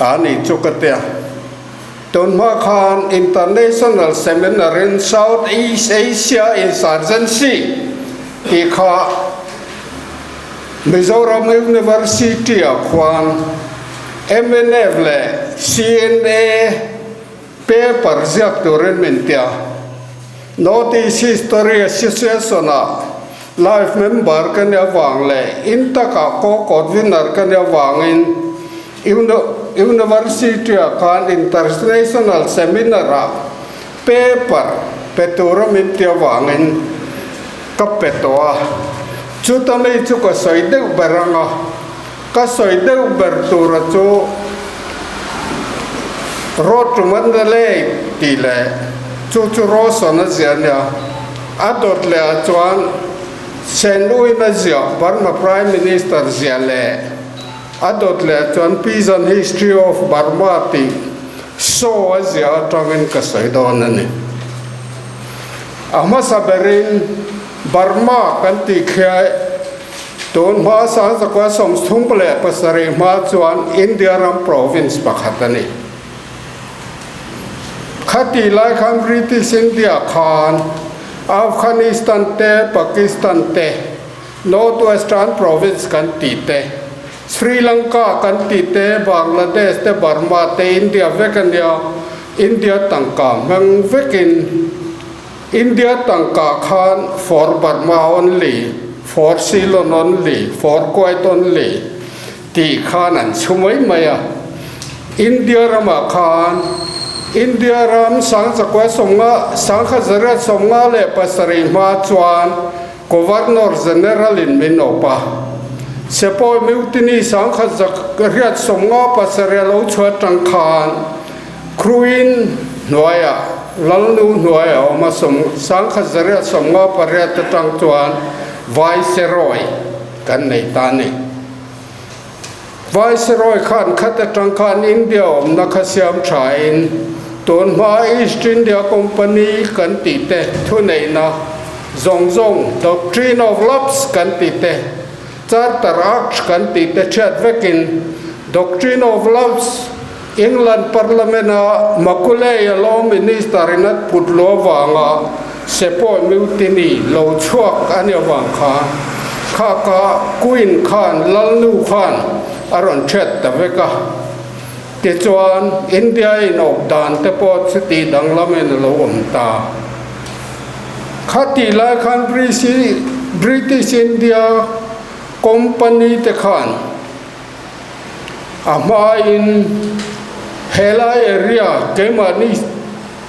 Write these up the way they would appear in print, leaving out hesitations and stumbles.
A nih chu ka tia. Tunhma khan International Seminar in South East Asia Insurgency tih kha Mizoram University ah khuan mnf leh CNA paper ziak turin min tia. North East History Association ah Life member ka nia vang leh in takah co-convener ka nia vangin University-ah khan International Seminar-ah paper pe tura min ti avangin ka pe tawh a. Chuta mi chu ka sawi deuh ber ang a, ka sawi deuh ber tura chu Road to Mandalay tih leh chu chu Rawson a ziah a nia. A dawt leh ah chuan Sen Uin a ziah Burma Prime Minister ziah leh a dawt leh ah chuan Peasant History of Burma tih show a ziah atangin ka sawi dawn a ni. A hmasa berin Burma kan tih khiai tun hma 1937 hma chuan India ram province pakhat a ni. Khatih lai khan British India khan Afghanistan te, Pakistan te, North Western Province kan tih te, Sri Lanka kan tih te, Bangladesh te, Burma te, India vek a nia, India tangka hmang vekin India tangka khan for Burma only, for Ceylon only, for Kuwait only tih khan an chhu mai mai a. India ramah khan India ram sangchakua sawmnga sangkhat zariat 57 hma chuan Governor General in min awp a. Sepoy Mutiny 1957 a lo chhuah atang khan Queen hnuaiah Lalnu hnuaiah a awm a, 1958 atang chuan Viceroy kan nei ta a ni. Viceroy khan khat atang khan India awmna kha siam thain tun hma East India Company kan tih te thuneihna zawng zawng Doctrine of Lapse kan tih te Charter Act kan tih te thiat vekin Doctrine of Lapse England Parliament a Macaulay a Law Minister in a put luh avanga Sepoy Mutiny lo chhuak a nih avang khan kha ka Queen khan Lalnu khan a rawn ṭhet ta vek a. Tichuan India in awp dan te pawh chuti danglamin a lo awm ta. Khatih lai khan British India Company te khan A hmain helai area keimahni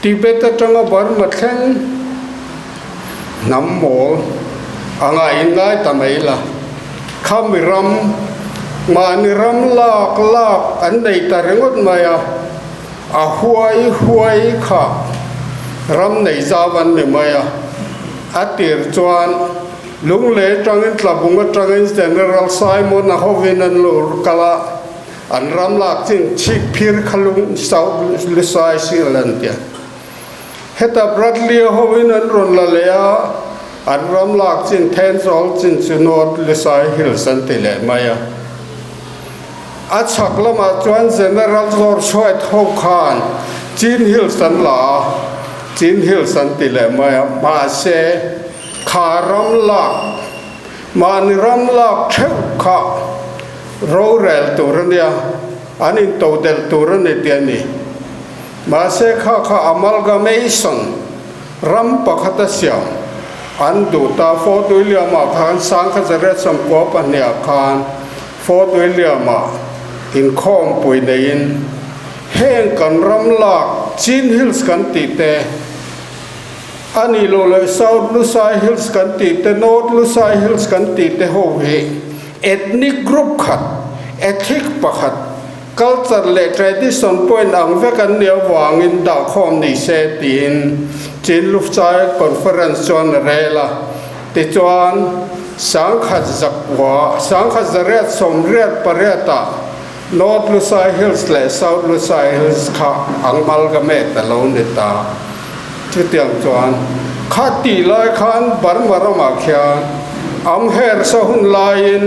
Tibet atanga Burma thleng hnam mawl anga inngai ta mai la. Khami ram, mahni ram lak lak an nei ta ringawt mai a, a huai huai kha ram nei zau an ni mai a, a tir chuan Lunglei atangin Tlabung atangin General Simon-a hovin an lo kal a, an ram lak chin chhip phir kha lung South Lusai sil an ti a. Heta Bradley-a hovin an rawn la leh a, an ram lak chin Thenzawl chin chu North Lusai Hills an ti leh mai a. A chhak lamah chuan General George White ho khan Chin Hills an la a, Chin Hills an ti leh mai a, mahse, Kha ram lak, mahni ram lak theuh kha rorel tur a nia, an intodelh tur a ni tih a ni. Mahse kha kha amalgamation ram pakhat a siam an duh ta. Fort William-ah khan 1992-ah khan Fort William-ah inkhawmpui neiin heng kan ram lak Chin Hills kan tih te, A nih loh leh South Lusai Hills kan tih te, North Lusai Hills kan tih te ho hi ethnic group khat, ethnic pakhat, culture leh tradition point ang vek an nih avangin dahkhawm ni se tiin Chin Lufchai Conference chuan a rel a. Tichuan, 1900, 1988 ah North Lusai Hills leh South Lusai Hills kha amalgamate a lo ni ta. Chutiang chuan kha tih lai khan Burma ramah khian Amhersa hun laiin.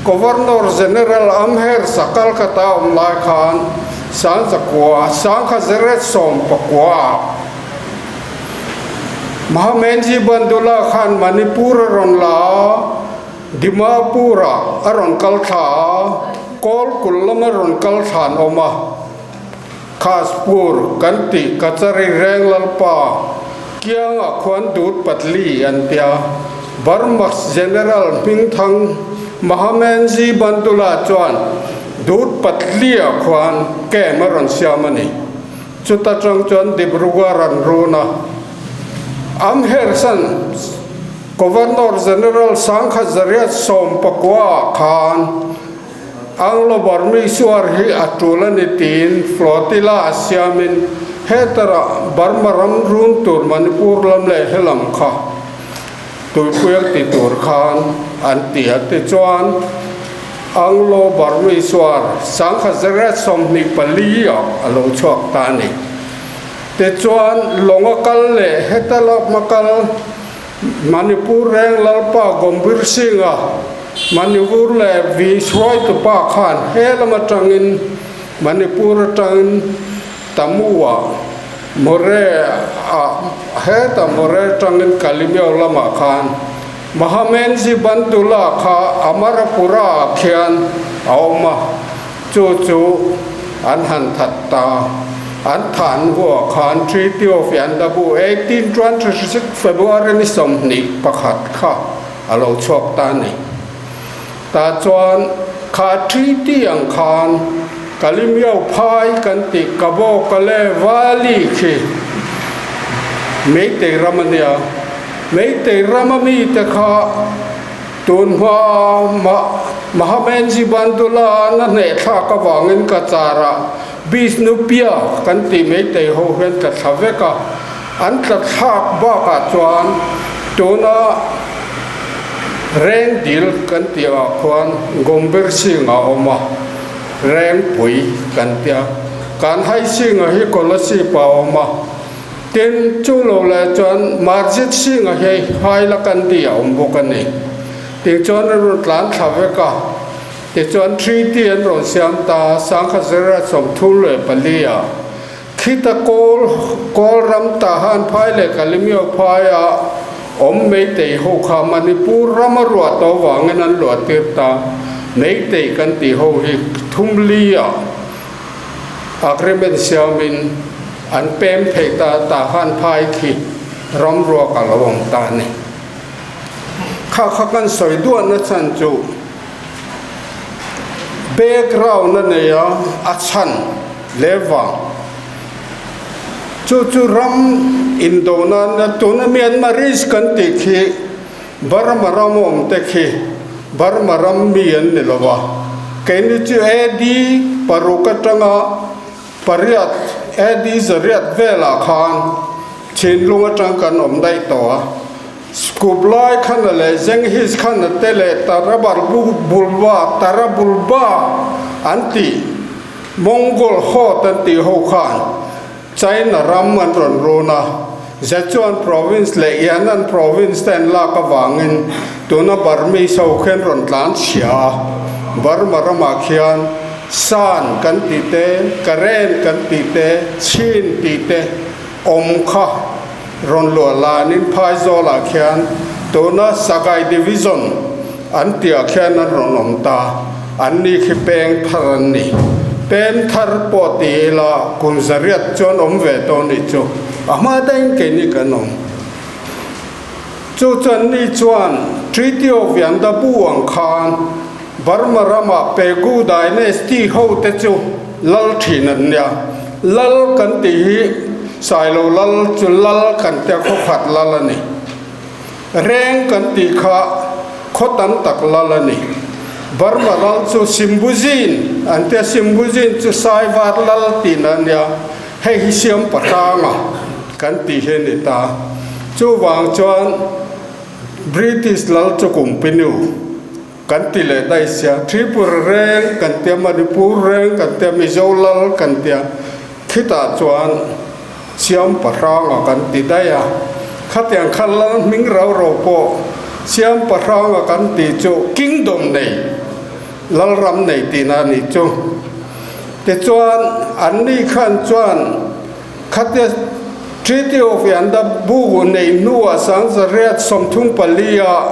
Governor General Amherst-a Calcutta a awm lai khan Sangzakua, 1919-ah Mahamenji Bandula khan Manipur a rawn la a, Dimapur-ah a rawn kal thla a, Kawl kulh lama rawn kal thla an awm a. Khaspur kan tih Kachari reng lalpa kiangah khuan Dut Patli an tia. Burma's General hmingthang Mahamenji Bandula chuan Dut Patli-ah khuan camp a rawn siam a ni. Chuta tang chuan Dibrugarh an run a, Amherst-an Governor General 1919 ah khan Anglo-Burmese War hi a tul a ni tiin flotilla a siamin hetara Burma ram run tur Manipur lam leh helam kha tuipuiak ti tur khan an ti a. Tichuan Anglo-Burmese War 1924 ah a lo chhuak ta a ni. Tichuan lawng a kal leh heta lama kal Manipur reng Lalpa Gombir Singh-a Manipur leh vi hruaitupa khan he lam atangin Manipur atangin Tamu-ah Moreh-ah heta Moreh atangin Kalimeo lamah khan Mahamenji Bandula kha Amarapura-ah khian a awm a, chu chu an han that ta. An than huah khan Treaty of Yandabu 1826 February ni 21 kha a lo chhuak ta a ni. Tah chuan kha Treaty ang khan Kalimiau phai kan tih Kabo Kale Valley khi Meitei ram a nia. Meitei rama mite kha tun hma Mahamenji Bandula an a hneh thlak avangin ka charah Bishnupia kan tih Meitei ho hian tla thla vek a. An tla thlak bakah chuan tuna Reng dil kan tih ah khuan Gombir Singh a awm a, Rengpui kan tia. Kanhai Singh a hi Kolasib ah a awm a. Tin, chu lo leh chuan Marjit Singh a hi Hailakandi a awm bawk a ni. Tichuan an rawn tlan thla vek a. Tichuan Treaty an rawn siam ta a, 1934 ah. Khita kawl kawl ram Tahan phai leh Kalimyo phaia awm Meitei ho kha Manipur rama ruah to vangin an luah tir ta. Meitei kan tih ho hi thumli ah agreement siamin an pem thei ta Tahan phai khi ram ruak a lo awm ta a ni. Kha kha kan sawi duahna chhan chu background a nei a, a chhan leh vang. Chu chu ram indona na tuna Myanmarese kan tih khi Burma ram awm te khi Burma ram mi an ni lo va. Keini chu AD paruk atanga pariat AD zariat velah khan thinlung atang kan awm daih tawh a. Kublai Khana leh Genghis Khana te leh Tarabulba Tarabulba an tih Mongol hawt an tih ho khan China ram an rawn run a, Sichuan province leh Yan'an province te an lak avangin tuna Burmese ho khian rawn tlan chhia a, Burma ramah khian Shan kan tih te, Karen kan tih te, Chin tih te awm kha rawn luah lanin Phaizawlah khian tuna Sagai Division an tihah khian an rawn awm ta. An ni khi peng thar an ni. Pem thar pawh ti ila kum zariat chuan awm ve tawh nih chu a hma daihin keini kan awm. Chu chuan ni chuan Treaty of Yandabu ang khan Burma rama Pegu Dynasty ho te chu lal thin an nia. Lal kan tih hi Sailo lal chu lal kan tia khaw khat lal a ni. Reng kan tih kha khaw tam tak lal a ni. Burma lal chu Simbuzin an tia, Simbuzin chu Saivar lal tihna a nia. Hei hi Siampahranga kan tih hi a ni ta. Chuvang chuan British lal chu Kumpinu. Kan ti leh daih sia, Tripura reng kan tia, Manipur reng kan tia, Mizo lal kan tia, khitah chuan Siampahranga kan ti daih a. Khatiang kha lal hming rau rau pawh Siampahranga kan tih chu kingdom nei. Lalram nei tihna a nih chu. Tichuan, anni khan chuan khatia Treaty of Yandabu neih hnuah 1934-ah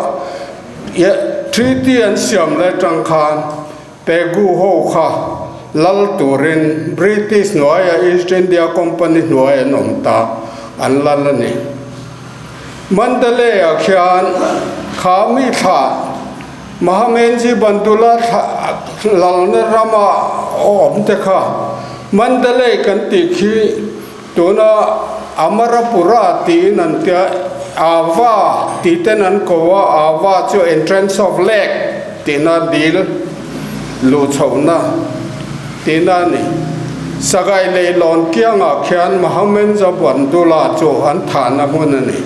Treaty an siam leh tang khan Pegu ho kha lal turin British hnuaia East India Company hnuai an awm ta, an lal a ni. Mandalay-ah khian kha mi thlah Mahamenji Bandula lalna rama awm te kha Mandalay kan tih khi tuna Amarapura tiin an tia, Ava tih ten an ko a, Ava chu entrance of lake tihna dil luh chhohna tihna a ni. Sagai leihlawn kiangah khian Mahamenja Bandula chu an thahna hmun a ni.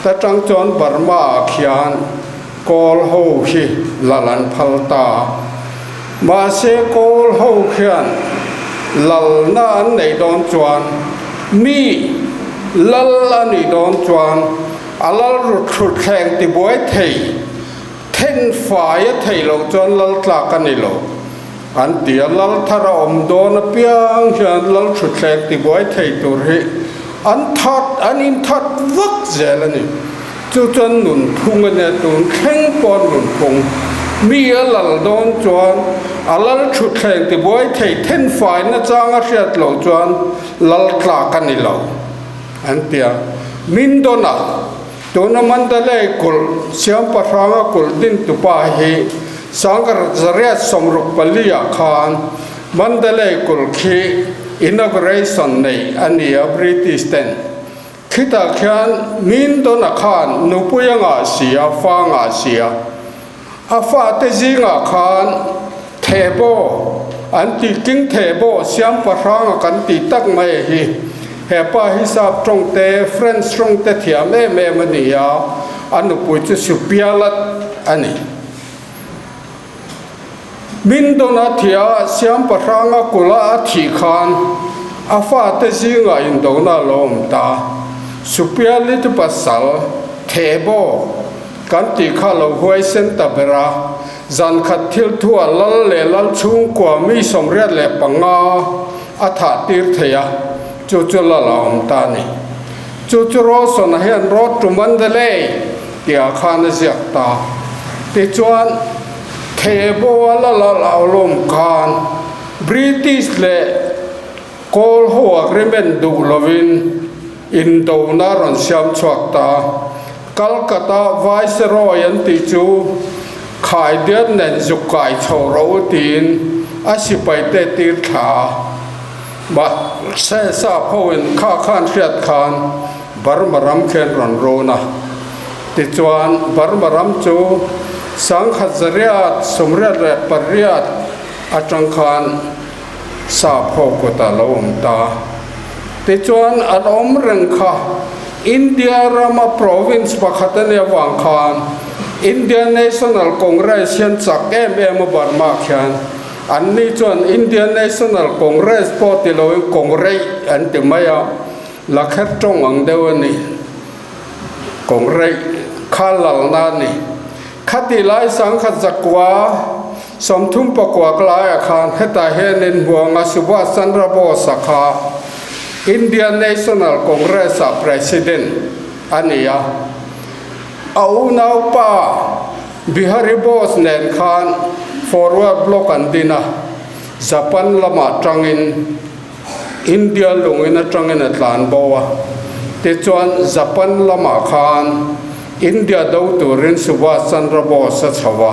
Ta tang chuan Burma ah khian Kawl ho hi lal an phal ta. Mahse Kawl ho khian lalna an neih dawn chuan mi lal a nih dawn chuan a lal ruthluthleng tibuai thei then fai a theih loh chuan lal tlak a ni lo an ti a. Lal thar a awm dawn apiang hian lal thutthleng tibuai thei tur hi an that an inthat vak zel a ni. Chu chuan nunphung a nia, tun thleng pawh nunphung. Mi a lal dawn chuan a lal thutthleng tibuai thei then fai nachang a hriat loh chuan lal tlak a ni lo an ti a. Min dawn a, tuna Mandalay kulh Siampahranga kulh dintupa hi 1964 ah khan Mandalay kulh khi inauguration nei a ni a British ten. Khitah khian min dawn a khan nupui a ngah si a, fa a ngah si a. A fate zingah khan thehbaw an tih king thehbaw Siampahranga kan tih tak mai hi he pa hi Sap tawng te, French tawng te thiam em em a ni a, a nupui chu Supialat a ni. Min dawn a thih a, Siampahranga kula a thih khan a fate zingah indona a lo awm ta. Supialit pasal Thehbaw kan tih kha lo huaisen ta ber a, zan khat thil thua lal leh lal chhungkua mi 85 a thah tir thei a, chu chu lal a awm ta a ni. Chu chu Rawlsona hian Road to Mandalay tihah khan a ziak ta. Tichuan, Thehbaw a la lal a awlawm khan British leh Kawl ho agreement duh lovin indona a rawn siam chhuak ta. Calcutta Viceroy an tih chu khaidiat nen zuk kai chho rawh u tiin a sipaite tir thla a. Mahse sap hoin kha khan hriat khan Burma ram khian rawn run a. Tichuan Burma ram chu 1988 atang khan Sap ho kutah lo awm ta. Tichuan an awm reng kha India rama province pakhat a nih avang khan Indian National Congress hian chak em em a Burma khian anni chuan Indian National Congress pawh ti loin Kongreih an ti mai a, lakher tawng ang deuh a ni. Kongreih kha lalna a ni. Khati lai 1939 laiah khan hetah hianin Hmuanga Subhas Chandra Bose-a kha Indian National Congress-ah President a ni a. A unaupa Bihari Bose nen khan Forward Bloc an din a, Japan lamah tangin India lungin atangin a tlan bo a, tichuan Japan lamah khan India do turin Subhas Chandra Bose a chho a.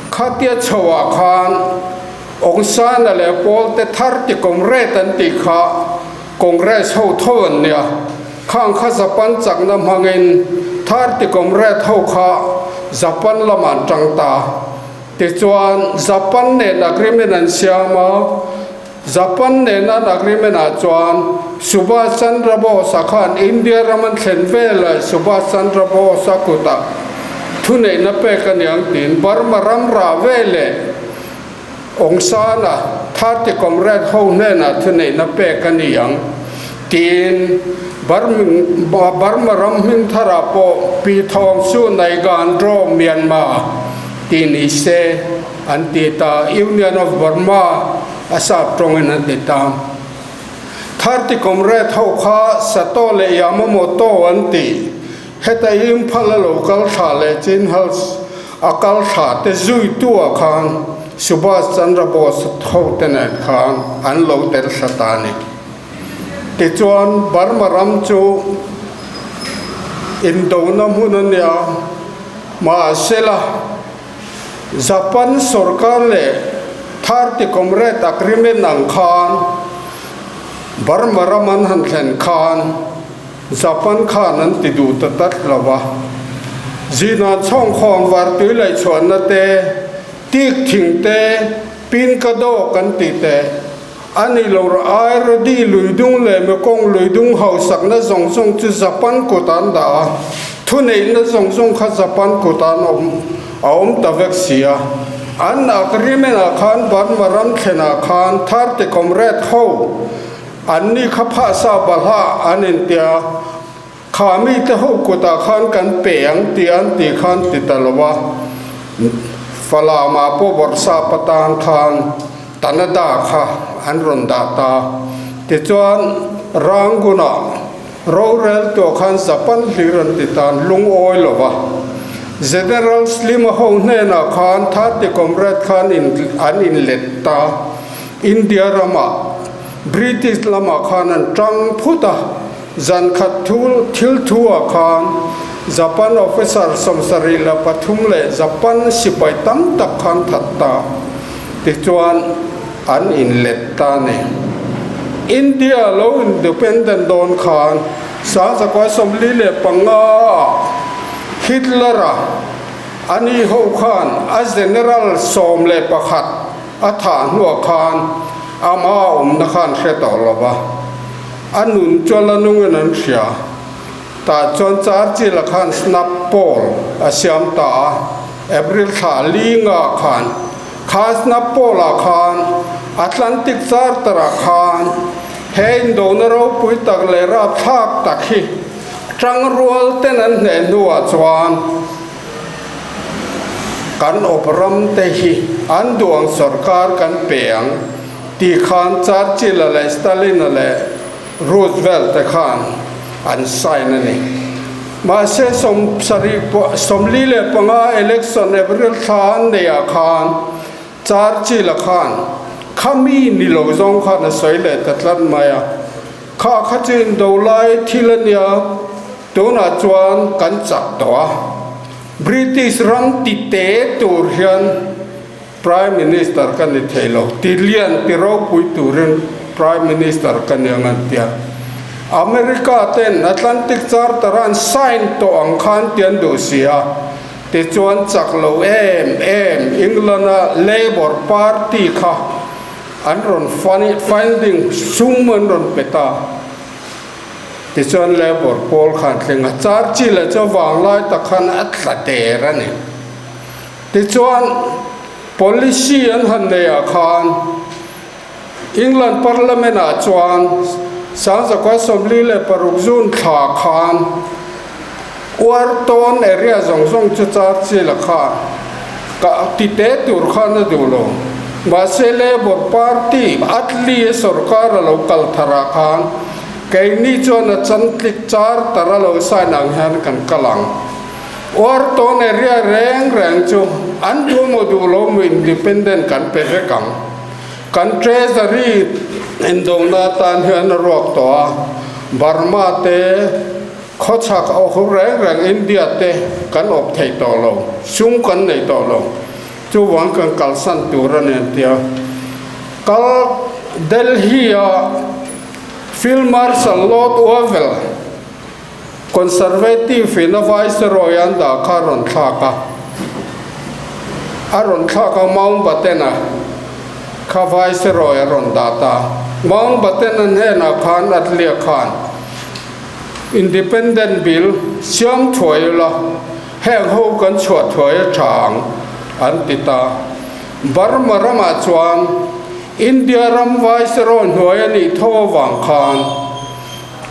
Khatia chhoah khan Aung San-a leh Pawl te thar ti Congress an tih kha Congress ho tho an nia. Khang kha Japan chakna hmangin thar ti Congress ho kha Japan lamah an tang ta. Tichuan Japan nen agreement an siam a. Japan nen an agreement ah chuan Subhas Chandra Bose-a khan India ram an thlen veleh Subhas Chandra Bose-a kutah thuneihna pek a niang tiin Burma ram rah veleh Aung San-a 30 Comrade ho hnenah thuneihna pek a ni ang tiin Burma ram hming tharah pawh Pi Thawng Su Nai Gan Draw Myanmar tih ni se. an ti ta, Union of Burma a sap tawngin an ti ta. Thirty Comrade ho kha Sato leh Yamamoto an ti. Heta Imphal a lo kal thla leh Chinhal a kal thla te zuitu ah khan Subhas Chandra Bose ho te nen khan an lo tel thla ta a ni. Tichuan Burma ram chu indona hmun a nia, mahsela Japan sorkar leh 30 Comrade Agreement ang khan Burma ram an han thlen khan Japan khan an ti duh ta tlat lo va. Zinan chhawngkhawm vartui laihchhuahna te, tik thing te, pin ka dawk an tih te, A ni lo rawh, Airodi luidung leh Mekong luidung hausakna zawng zawng chu Japan kut an dah a, thuneihna zawng zawng kha Japan kut an awm a awm ta vek si a. An agreement ah khan Burma ram thlenah khan 30 comrade ho an ni kha phahsa balhah an intia, kha mite ho kutah khan kan pe ang tih an tih khan ti ta lo a, Falam ah pawh Bawrhsap atan khan Tanada kha an rawn dah ta. Tichuan Rangoon ah rorel tuah khan Japan hlir an ti ta, an lungawi lo va. General Slim-a ho hnenah khan 30 Comrade khan an inlet ta. India ramah British lamah khan an tang phut a. Zan khat thu thil thu ah khan Japan officer 73 leh Japan sipai tam tak khan that ta tichuan an inlet ta a ni. India lo independent dawn khan 1945 ah Hitler-a ani ho khan a general 11 a thah hnuah khan ama awmna khan hre tawh lo va. A nun chu a la nungin an hria. Tah chuan Churchill-a khan snap poll a siam ta a, April thla linga khan. Kha snap poll-ah khan Atlantic Charter-ah khan he indona ropui tak leh rapthlak tak hi tangrual ten an hneh hnuah chuan kan awp ram te hi an duh ang sorkar kan pe ang. Ti khan Churchill-a leh Stalin-a leh Roosevelt te khan an sign a ni. Mahse 75 election April thla an neihah khan Churchill-a khan khami ni lo zawng khan a sawi leh ta tlat mai a. Kha kha chu indo lai thil a nia, tunah chuan kan chak tawh a. British ram ti te tur hian Prime Minister ka ni thei lo, ti lian ti ropui turin Prime Minister ka ni ang an ti a. America ten Atlantic Charter an sign tawh ang khan ti an duh si a, tichuan chak lo em em England a Labour Party kha an rawn funding sum an rawn pe ta. Tichuan Labour pawl khan thleng a, Churchill a chu vanglai tak khan a tla der a ni. Tichuan, policy an han neihah khan England Parliament-ah chuan 1946 June thla khan Uartawn area zawng zawng chu Churchill-a khan ka ti te tur khan a duh lo. Mahse, Labour Party Attlee-a sorkar a lo kal tharah khan keini chuan a chantlik charter a lo sign ang hian kan kal ang. Uar tawn area reng reng chu an duh maw duh lo maw independent kan pe vek ang. Kan treasury indona atan hian a ruak tawh a, Burma te, khawchhak a awk reng reng India te kan awp thei tawh lo, sum kan nei tawh lo, chuvang kan kalsan tur a ni an ti a. Kal Delhi a Field Marshal Lord Wavell, Conservative in a Viceroy an dah kha a rawn thlak a, a rawn thlak a Mountbatten-a kha Viceroy a rawn dah ta. Mountbatten-a hnenah khan Attlee-a khan Independent Bill siam thuai ula, heng ho kan chhuah thuai a tha ang an ti ta. Burma ramah chuan India ram Viceroy hnuai a nih tho avang khan,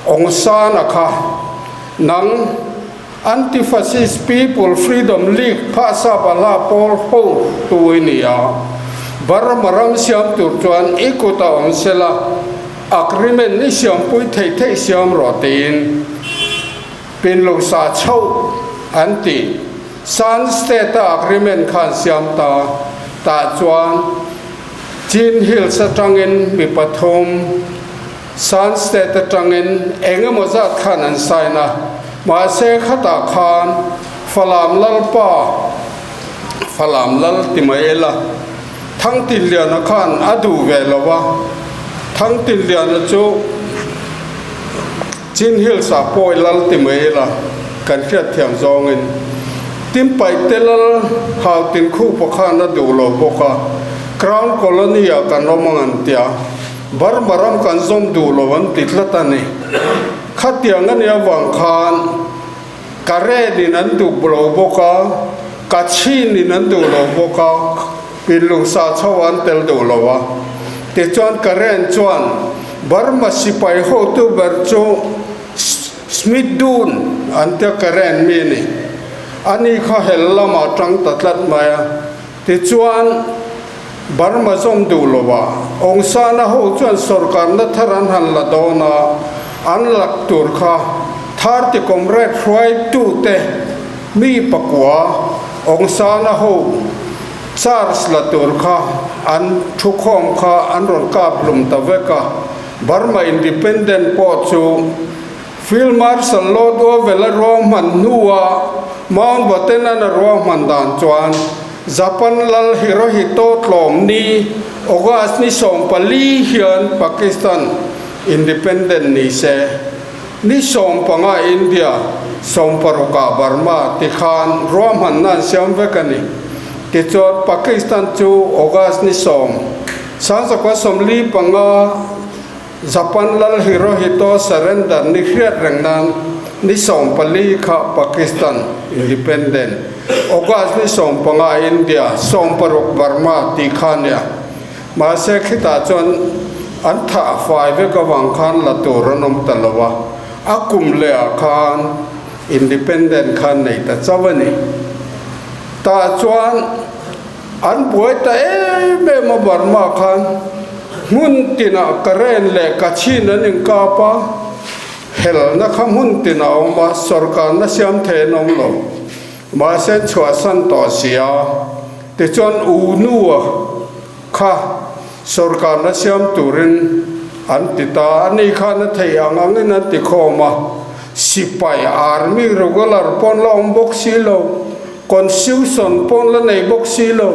Aung San-a kha nang Anti-Fascist People Freedom League phahsa Bala pawl hotu i ni a, Burma ram siam tur chuan i kut a awm sela, agreement i siampui theih theih siam rawh tiin pinlo sa chhoh an ti. Shan State-a agreement khan siam ta tah chuan Chin Hills atangin mi pathum, Shan State atangin eng emaw zat khan an sign a, mahse khatah khan Falam Lalpa, Falam Lal ti mai ila, Thangtinliana khan a duh ve lo a, Thangtinliana chu Chin Hills ah pawi Lal ti mai ila kan hriatthiam zawngin Timpaihte Lal Hautin Khupa khan a duh lo bawk a, Crown Colony ah kan awm ang an tia. Burma ram kan zawm duh lo an ti tlat a ni. Khatiang a nih avang khan Karen in an duh lo bawk a, Kachin in an duh lo bawk a, Pinlungsa chho an tel duh lo a. Tichuan Karen chuan Burma sipai hotu ber chu Smith Dun an tia Karen mi a ni. Ani kha hel lamah tang ta tlat mai a. Tichuan, Burma zawm duh loah Aung San-a ho chuan sorkarna thar an han la dawn a, an lak tur kha Tharti Comrade hruaitute mi pakua Aung San-a ho charge la tur kha an thukhawm kha an rawn kap hlum ta vek a, Burma Independent pawh chu Field Marshal Lord Wavell-a ruahman hnuah Mountbatten-a'n a ruahman dan chuan Japan lal Hirohito tlawm ni August ni 14 hian Pakistan independent ni se, ni 15 India, 16 ah Burma ti khan ruahmanna an siam vek a ni. Tichuan Pakistan chu August ni 10, 1945, Japan lal Hirohito surrender ni hriat reng nan ni 14 kha Pakistan independent, August ni 15 India, 16 Burma tih kha nia. Mahse khitah chuan an thah fai vek avang khan la tur an awm ta lo a, a kum leh ah khan independent khan nei ta chauh a ni. Tah chuan. An buai ta em em a Burma khan hmun tinah Karen leh Kachin an inkap a, helna kha hmun tinah a awm a, sorkarna siam thei an awm lo. Mahse an chhuahsan tawh si a, tichuan U Nua kha sorkarna siam turin an ti ta a, ani khan a theih ang angin an ti khawm a, sipai army regular pawn la awm bawk si lo. Constitution pawn la nei bawk si lo.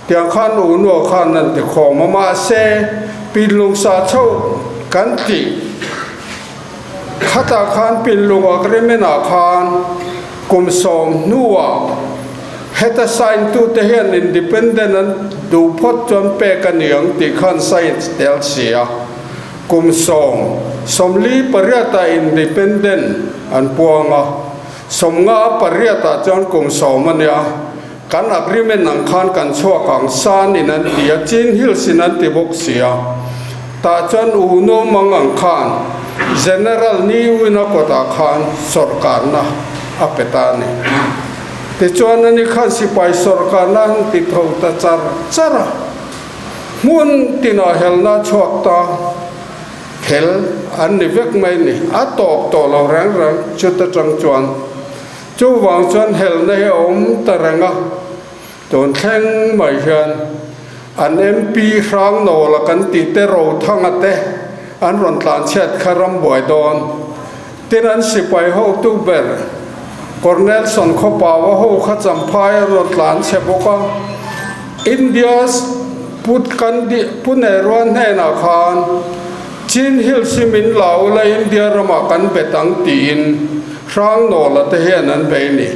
Tiang khan u nuah khan an ti khawm a, mahse pinlung sa chho kan tih khatah khan pinlung agreement ah khan kum 10 hnuah heta sign tute hian independent an duh phawt chuan pek a ni ang tih khan sign tel si a, kum 10, 48 ah independent an puang a. 58 ah chuan kum 10 a nia, kan agreement ang khan kan chhuak ang, San in an ti a, Chin Hills in an ti bawk si a, tah chuan U Nu Mang ang khan General Ni Win a kawtah khan sawrkarna a pe ta a ni. Tichuan ani khan sipai sawrkarna an ti tho ta char char a, hmun tinah helna a chhuak ta. Hel an ni vek mai ni. A tawp tawh lo reng reng chuta tang chuan. Chuvang chuan helna hi a awm ta reng a, tun thleng mai hian an MP Hrangnawla kan tih te Rothanga te an rawn tlanchhiat kha rambuai dawn. Tin an sipai hotu ber Colonelson Khawpaua ho kha Champhai an rawn tlanchhe bawk a. India's Pu Kandi Pu Nehru hnenah khan Chin Hills hi min la ula India ramah kan bet ang tiin Hrangnawla te hian an bei ni.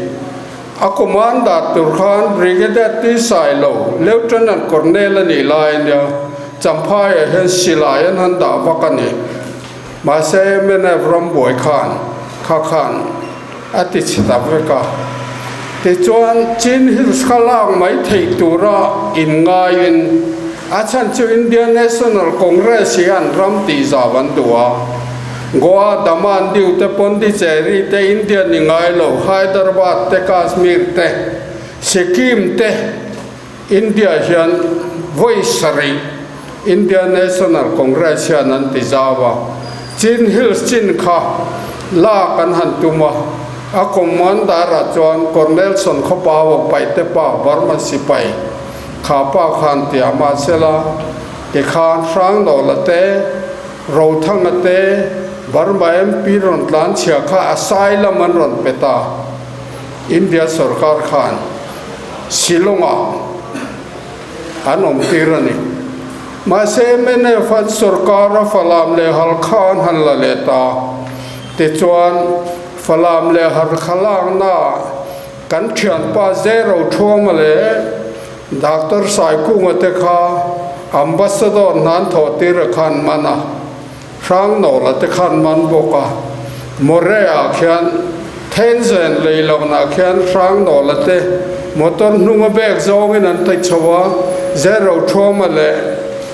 A commander tur khan Brigadier T Sailo, Lieutenant Colonel a nih lai a nia, Champhaiah hian silai an han dah vak a ni. Mahse mnf rambuai khan kha khan a ti chhe ta vek a. Tichuan Chin Hills kha lak mai theih tura inngaiin a chhan chu Indian National Congress hi an ram tih zau an duh a. Goa, Daman, Diu te, Pondicherry te, India ni ngai lo, Hyderabad te, Kashmir te, Sikkim te, India hian vawi sarih India National Congress hian an ti zau a, Chin Hills chin kha lak an han tum a, a commander ah chuan Colonelson Khawpaua Paihte pa Burma sipai kha pa khan ti a, mahsela tikhan Hrangdawla te, Rothanga te, Burma MP rawn tlan chhia kha asylum an rawn pe ta, India sorkar khan. Shillong-ah an awm tir a ni. Mahse, mnf an sorkar a Falam leh Halkha an han la leh ta. Tichuan, Falam leh Halkha laknaah kan thianpa Zero Thuama leh Doctor Saikunga te kha Ambassador hnan thawh tir a khan man a. Hrangnawla te khan man bawk a, Morea khian Thenzen lei lohnah khian Hrangnawla te motor hnunga bag zawngin an ti chho a, Zero Thuama leh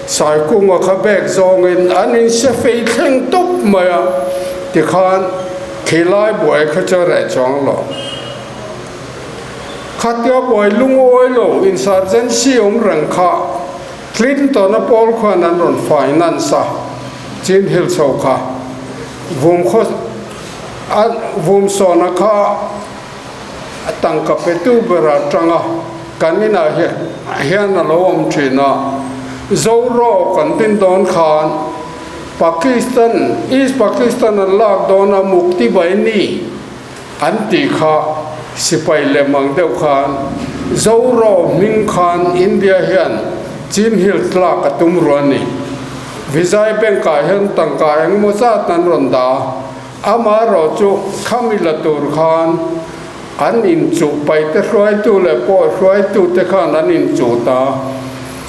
Saikunga kha bag zawngin an inse fei thleng tawp mai a, tikhan khilai buai kha chu a reh chuang lo. Khatia buai lungawi lo insurgency awm reng kha Clinton-a pawl khuan an rawn finance a, Chin Hills ho kha vum khaw a vum sawna kha tangka petu berah tanga kan inah hian a lo awm thin a, Zoro kan din dawn khan Pakistan, East Pakistan an lak dawn a Mukti Baini An tih kha sipai lem ang deuh khan Zoro hming khan India hian Chin Hills lak a tum ruah a ni. Vijay Bank ah hian tangka engemaw zat an rawn dah a, amaherawh chu khami la tur khan an inchuh paite hruaitu leh pawh hruaitu te khan an inchuh ta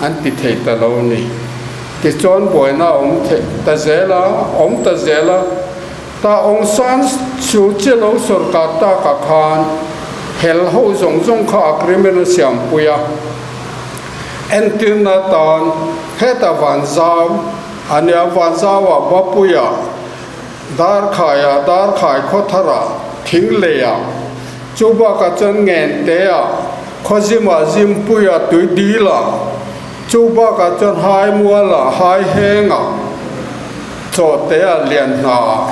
an ti thei ta lo a ni. Tichuan buaina a awm theih ta zel a, awm ta zel a. Ta Aung San Suu Kyi lo sorkar takah khan hel ho zawng zawng kha agreement a siampui a, entirna atan heta Vanzau a nia, Vanzauah Bapuia, Darkhaiah, Darkhai Khawtharah, Thingleiah, chu bakah chuan Ngenteah, Khawzimah, Zimpuiah, Tuidilah, chu bakah chuan Haimualah, Haihengah, Chawhtea lian hna ah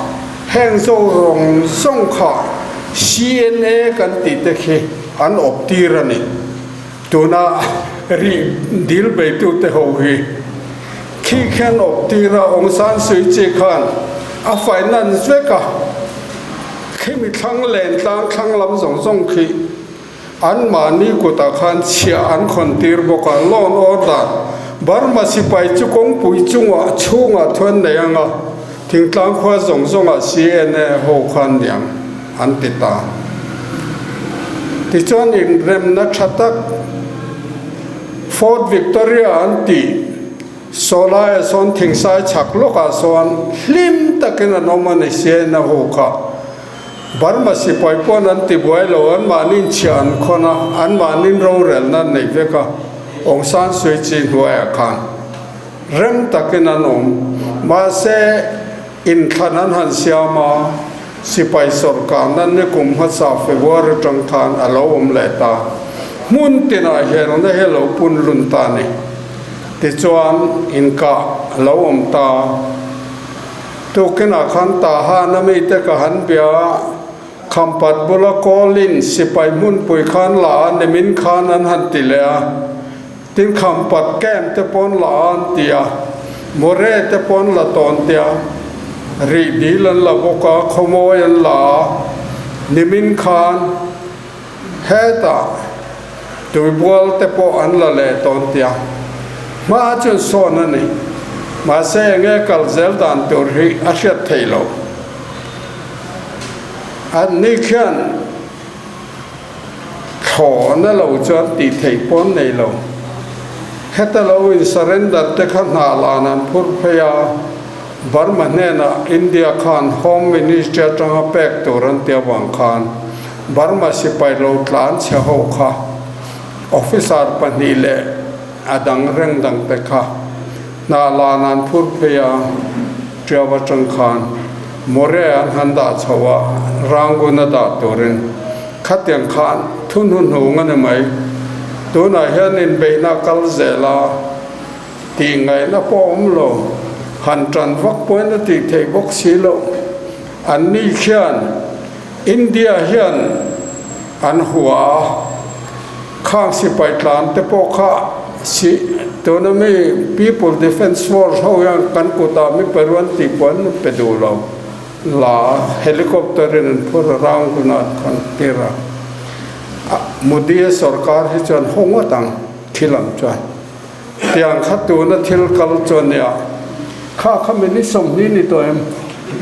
heng zo rawng zawng kha CNA kan tih te khi an awp tir a ni. Tuna rih dil beitu te ho hi khi khian awp tir a, Aung San Suu Kyi khan a finance vek a, khimi thlang len tlang thlang lam zawng zawng khi Anmahni kutah khan chhiah an khawn tir bawk a, law and order Burma sipai chu kawngpui chungah chhungah thuan nei anga thingtlang khua zawng zawngah CNA ho khan niang an ti ta. Tichuan inremna tha tak Fort Victoria an tih Sawlaiah sawn thingsai chhak lawkah sawn hlim takin an awm a ni CNA ho kha. Burma sipai pawn an ti buai lo, anmahniin chhiah an khawn a, anmahniin rorelna an nei vek a, Aung San Suu Kyi hnuaiah khan rem takin an awm. Mahse, inthlan an han siam a, sipai sawrkarna nikum hmasa February atang khan a lo awm leh ta. Hmun tinah helna hi a lo pun lun ta a ni. Tichuan, inkah a lo awm ta. Tukinah khan Tahan a mite ka han bia a, Khampat bula Kawlin sipai hmunpui khan la a nimin khan an han ti leh a, tin Khampat camp te pawn la a an ti a, Mure te pawn la tawn tia, rih dil an la bawk a, khawmawi an la a, nimin khan hetah Tuibual te pawh an la leh tawn tia hma chuan sawn a ni. Mahse enge kal zel dan tur hi a hriat theih loh. An ni khian thlawhna lo chuan tih theih pawn nei lo. Heta lo in surrender te kha hnah lan an phur phei a, Burma hnenah India khan Home Ministry atanga pek tur an ti avang khan Burma sipai lo tlan chhe ho kha officer pahnih leh a dang reng dang te kha hna lan an phur phei a, Ṭiau atang khan. More an han dah chho a, Rangoon a dah turin. Khatiang khan thu hnuhnung a ni mai. Tunah hian inbeihna kal zel a, tih ngaihna pawh awm lo. Han tan vak pawhin a tih theih bawk si loh. Anni khian India hian an hua a, khang sipai tlan te pawh kha si tuna mi People Defence Force ho hian kan kutah mi peruan tih pawh an pe duh lo. La helicopter in an phur a round hunah an khawn tir a. Modi a sorkar hi chuan haw ngawt ang thil ang chuan. Tiang kha tuna thil kal chu a nia. Kha kha minute 20 ni tawh em?